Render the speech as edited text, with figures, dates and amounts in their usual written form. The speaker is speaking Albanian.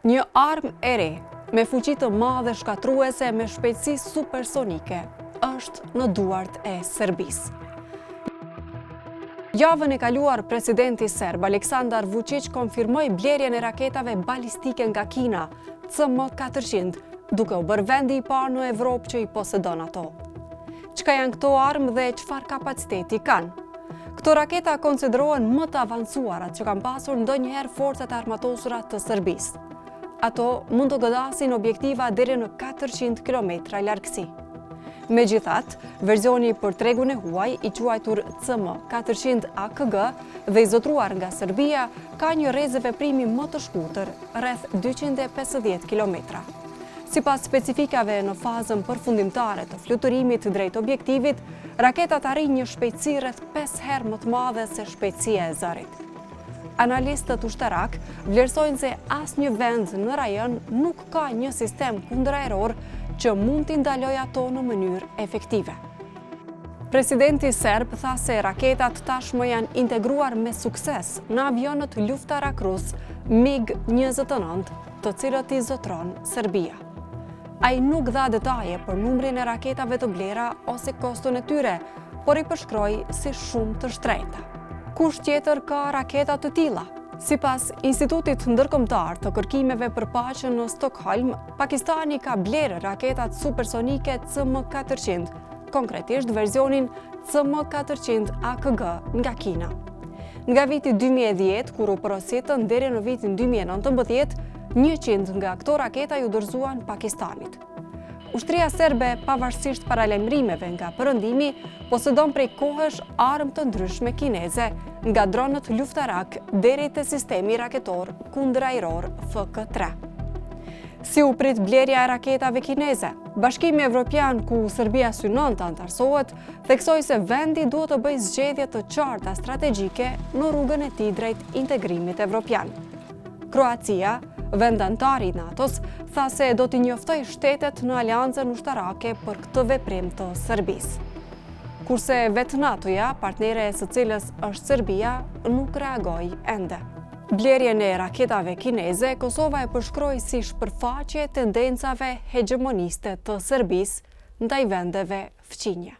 Një armë e re, me fuqi të madhe shkatërruese me shpejtësi supersonike, është në duart e Serbisë. Javën e kaluar, presidenti serb Aleksandar Vučić konfirmoi blerjen e raketave balistike nga Kina, CM-400, duke u bërë vendi i parë në Evropë që i posedon ato. Çka janë këto armë dhe çfarë kapaciteti kanë? Këto raketa konsiderohen më të avancuarat që kanë pasur ndonjëherë forcat e armatosura të Serbisë. Ato mund të godasin objektiva deri në 400 km largësi. Megjithatë, versioni për tregun e huaj, i quajtur CM 400 AKG dhe i zotëruar nga Serbia, ka një rreze veprimi më të shkurtër, rreth 250 km. Sipas specifikave në fazën përfundimtare të fluturimit drejt objektivit, raketat arrijnë një shpejtësi rreth 5 herë më të madhe se shpejtësia e zërit. Analistët ushtarakë vlerësojnë se asnjë vend në rajon nuk ka një sistem kundërajror që mund t'i ndalojë ato në mënyrë efektive. Presidenti serb tha se raketat tashmë janë integruar me sukses në avionët luftarakë rusë MiG-29, të cilët i zotëron Serbia. Ai nuk dha detaje për numrin e raketave të blera ose koston e tyre, por i përshkroi si shumë të shtrenjta. Kush tjetër ka raketa të tilla? Sipas Institutit Ndërkombëtar të Kërkimeve për Paqen në Stockholm, Pakistani ka blerë raketat supersonike CM-400, konkretisht versionin CM-400 AKG nga Kina. Nga viti 2010, kur u porositën deri në vitin 2019, 100 nga këto raketa iu dorëzuan Pakistanit. Ushtria serbe, pavarësisht paralajmërimeve nga perëndimi, posedon prej kohësh armë të ndryshme kineze, nga dronët luftarakë deri te sistemi raketor kundërajror FK-3. Si u prit blerja e raketave kineze? Bashkimi Evropian, ku Serbia synon të anëtarësohet, theksoi se vendi duhet të bëjë zgjedhje të qarta strategjike në rrugën e tij drejt integrimit evropian. Kroacia, vend anëtar i NATO-s, tha se do t'i njoftojë shtetet në aleancën ushtarake për këtë veprim të Serbisë. Kurse vetë NATO-ja, partnere e së cilës është Serbia, nuk reagoi ende. Blerjen e raketave kineze, Kosova e përshkroi si shpërfaqje e tendencave hegjemoniste të Serbisë ndaj vendeve fqinje.